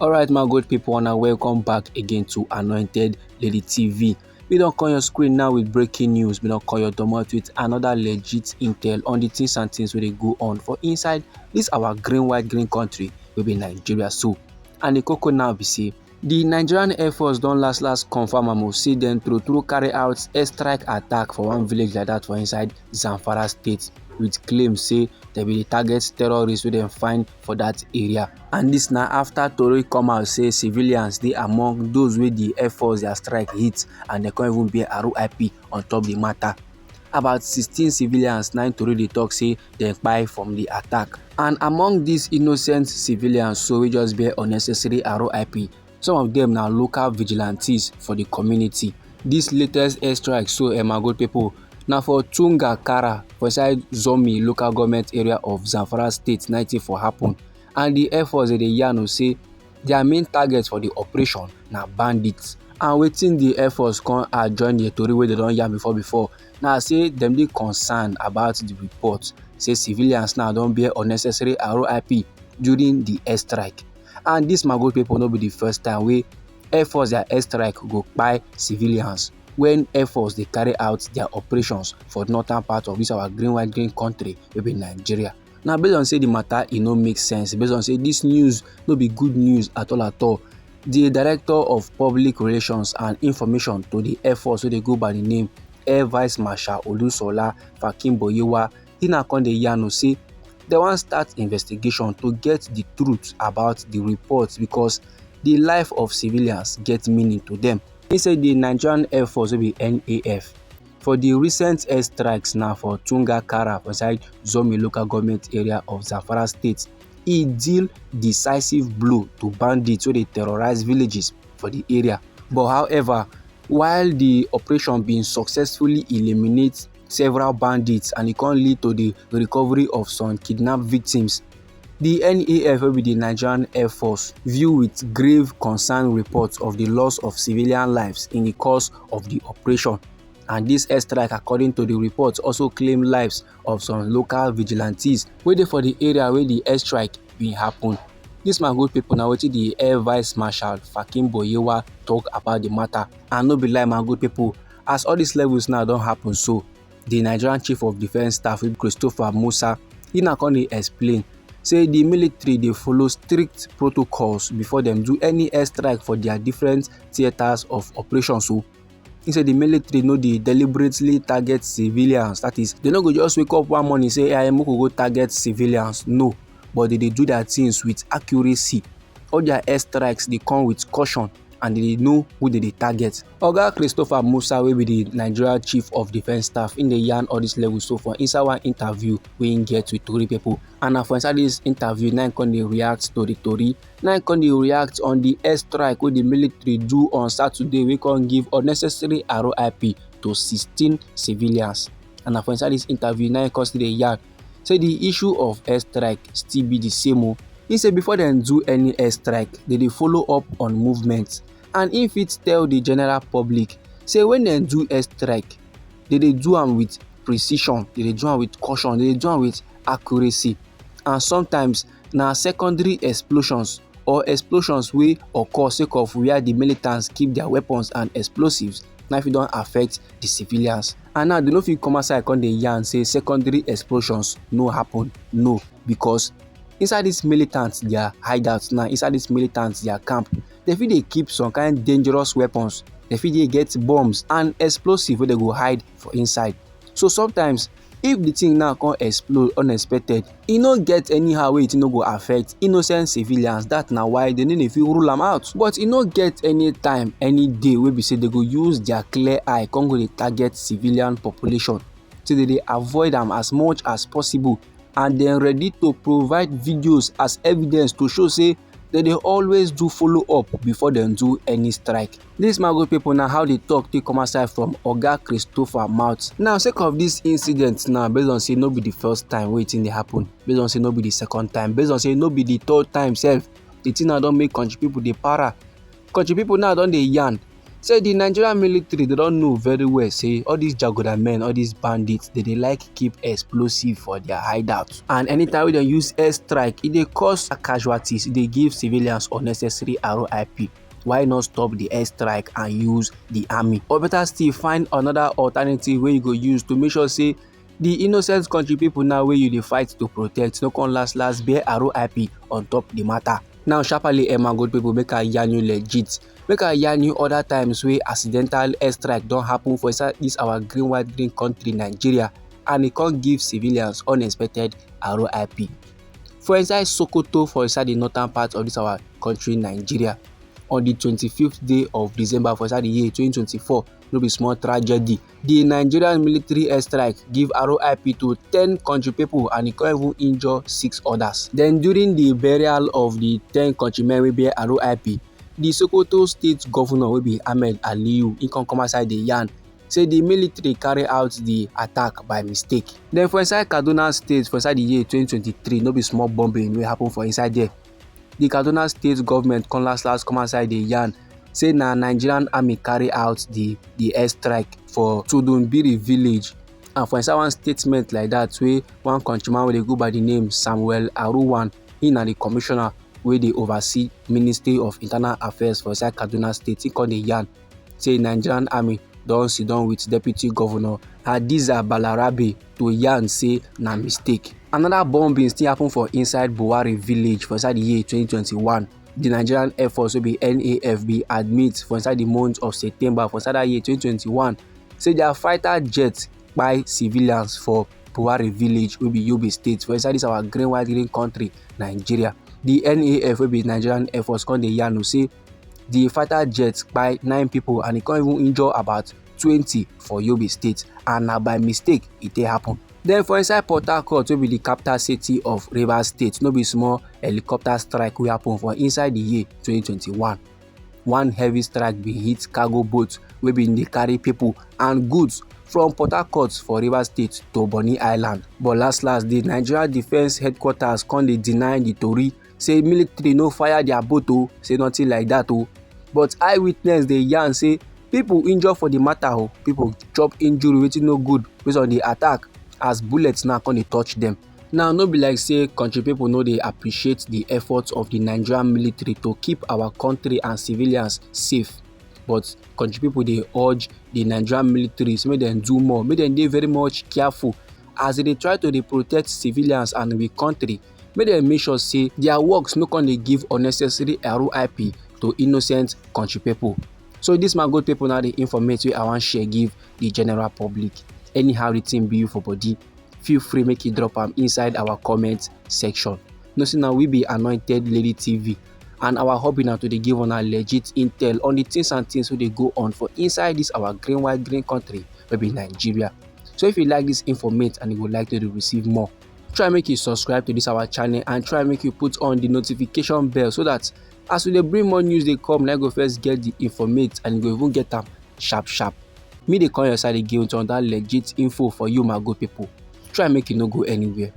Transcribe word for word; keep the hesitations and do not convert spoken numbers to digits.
Alright, my good people, and welcome back again to Anointed Lady T V. We don come your screen now with breaking news. We don come your domot with another legit intel on the things and things wey dey go on for inside this our green, white, green country wey be Nigeria. So, and the koko now be say the Nigerian Air Force don last last confirm am o, say dem true true carry out airstrike attack for one village like that for inside Zamfara State, with claim say dem bin dey target terrorists wey dem find for that area. And this na after tori come out say civilians dey among those wey the Air Force their strike hit, and dem come even bear R I P on top the matter. About sixteen civilians na im tori dey talk say dem kpai from the attack. And among these innocent civilians so wey just bear unnecessary R I P, some of them na local vigilantes for the community. This latest airstrike so, eh, my good people, na for Tunga Kara for inside Zomi local government area of Zamfara State na im for happen. And the Air Force dey yarn o say their main target for the operation na bandits. And wetin the Air Force come add join the tori wey dem don yarn before before na say dem dey concerned about the report say civilians now don bear unnecessary R I P during the airstrike. And this, my good people, no be the first time wey Air Force their airstrike go kpai civilians when Air Force dey carry out their operations for northern part of this our green, white, green country wey be Nigeria. Now, based on say the matter, e no make sense. Based on say this news no be good news at all at all. The Director of Public Relations and Information to the Air Force wey dey go by the name Air Vice Marshal Olusola Fakimboyewa, he na come dey yarn o say dem wan start investigation to get the truth about the report, because the life of civilians get meaning to them. He say the Nigerian Air Force wey be N A F for the recent airstrikes na for Tunga Kara for inside Zomi local government area of Zamfara State, e deal decisive blow to bandits wey dey terrorize villages for the area. But however, while the operation bin successfully eliminate several bandits and e come lead to the recovery of some kidnapped victims, the N A F wey be the Nigerian Air Force view with grave concern reports of the loss of civilian lives in the course of the operation. And this airstrike, according to the report, also claim lives of some local vigilantes wey dey for the area wey the airstrike bin happen. This, my good people, na wetin the Air Vice Marshal Fakim Boyewa talk about the matter. And no be lie, my good people, as all these levels now don happen so, the Nigerian Chief of Defence Staff, Christopher Musa, he na come dey explain say the military dey follow strict protocols before dem do any airstrike for their different theatres of operation. So he say the military no dey deliberately target civilians. That is, they no go just wake up one morning say, "Hey, make we go target civilians." No, but they dey do their things with accuracy. All their airstrikes dey come with caution and they dey know who they dey target. Oga Christopher Musa, wey be the Nigeria Chief of Defence Staff, im dey yarn all these levels so for inside one interview wey im get with tori people. And na for inside this interview na im come dey react to the tori, na im come dey react on the airstrike wey the military do on Saturday wey come give unnecessary R I P to sixteen civilians. And na for inside this interview na im come still dey yarn say the issue of airstrike still be the same o. He say before dem do any airstrike, they dey follow up on movement, and im fit tell the general public say when dem do airstrike, they dey do am with precision, they dey do am with caution, they dey do am with accuracy. And sometimes na secondary explosions or explosions wey occur sake of where the militants keep their weapons and explosives na fit don affect the civilians. And now they no fit come outside come dey yarn say secondary explosions no happen. No, because inside these militants their hideouts now, inside these militants their camp, they fit dey keep some kind dangerous weapons. They fit dey get bombs and explosive wey they go hide for inside. So sometimes, if the thing now come explode unexpected, e no get anyhow wey e no go affect innocent civilians. That na why they no dey fit rule am out. But e no get any time, any day wey be say they go use their clear eye come go dey target civilian population. So they dey avoid am as much as possible, and dem ready to provide videos as evidence to show say dem dey always do follow up before dem do any strike. This, my good people, na how the talk take come outside from Oga Christopher mouth. Now, sake of this incident now, based on say no be the first time wey thing dey happen, based on say no be the second time, based on say no be the third time sef, the thing now don make country people dey para. Country people now don dey yarn Say the Nigerian military, they don't know very well say all these jagoda men, all these bandits, they dey like keep explosive for their hideout, and anytime wey dem use airstrike, e dey cause casualties, e dey give civilians unnecessary R I P. Why not stop the airstrike and use the army, or better still, find another alternative wey you go use to make sure say the innocent country people now wey you dey fight to protect no come last last bear R I P on top the matter. Now sharply, eh, my good people, make I yarn you legit. Make I yarn you other times wey accidental airstrike don happen for inside this our green white green country Nigeria, and e come give civilians unexpected R I P. For inside Sokoto, for inside the northern part of this our country Nigeria, on the twenty-fifth day of December for inside the year twenty twenty-four, no be small tragedy. The Nigerian military airstrike give R I P to ten country people and e come even injure six others. Then during the burial of the ten countrymen wey bear R I P, the Sokoto state governor wey be Ahmed Aliyu, he come come outside dey yarn say the military carry out the attack by mistake. Then for inside Kaduna state for inside the year twenty twenty-three, no be small bombing wey happen for inside there. The Kaduna state government come last last come outside dey yarn say na Nigerian army carry out the the airstrike for Tudumbiri village. And for inside one statement like that, wey one countryman wey dey go by the name Samuel Aruwan, he na the commissioner wey dey oversee Ministry of Internal Affairs for inside Kaduna state, he come dey yarn say Nigerian army don sit down with Deputy Governor Hadiza Balarabe to yarn say na mistake. Another bombing still happen for inside Buwari village for inside the year twenty twenty-one. The Nigerian Air Force wey be N A F be admit for inside the month of September for inside that year twenty twenty-one say their fighter jet kpai civilians for Buwari village wey be Yobe state for inside this our green white green country Nigeria. The N A F wey be Nigerian Air Force come dey yarn say the fighter jet kpai nine people and e come even injure about twenty for Yobe state, and na by mistake e take happen. Then for inside Port Harcourt wey be the capital city of Rivers state, no be small helicopter strike wey happen for inside the year twenty twenty-one. One heavy strike bin hit cargo boat wey bin dey carry people and goods from Port Harcourt for Rivers state to Bonny Island. But last last, the Nigeria Defence Headquarters come dey deny the tori say military no fire their boat o, say nothing like that o. But eyewitness dey yarn say people injure for the matter o, people chop injury wetin no good based on the attack as bullets now come dey touch them. Now no be like say country people no dey appreciate the efforts of the Nigerian military to keep our country and civilians safe, but country people dey urge the Nigerian military say make dem do more, make dem dey very much careful as they dey try to dey protect civilians and we country. Make dem make sure say their works no come dey give unnecessary R I P to innocent country people. So this my good people, now the informate wey I wan share give the general public. Anyhow the thing be you for body, feel free make you drop am inside our comment section. No say na we be Anointed Lady T V, and our hobby na to dey give una legit intel on the things and things wey dey go on for inside this our green white green country wey be Nigeria. So if you like this informate and you would like to dey receive more, try make you subscribe to this our channel and try make you put on the notification bell so that as we dey bring more news dey come, na you go first get the informate and you go even get am sharp sharp. Me dey come your side again with another legit info for you, my good people. Try make you no go anywhere.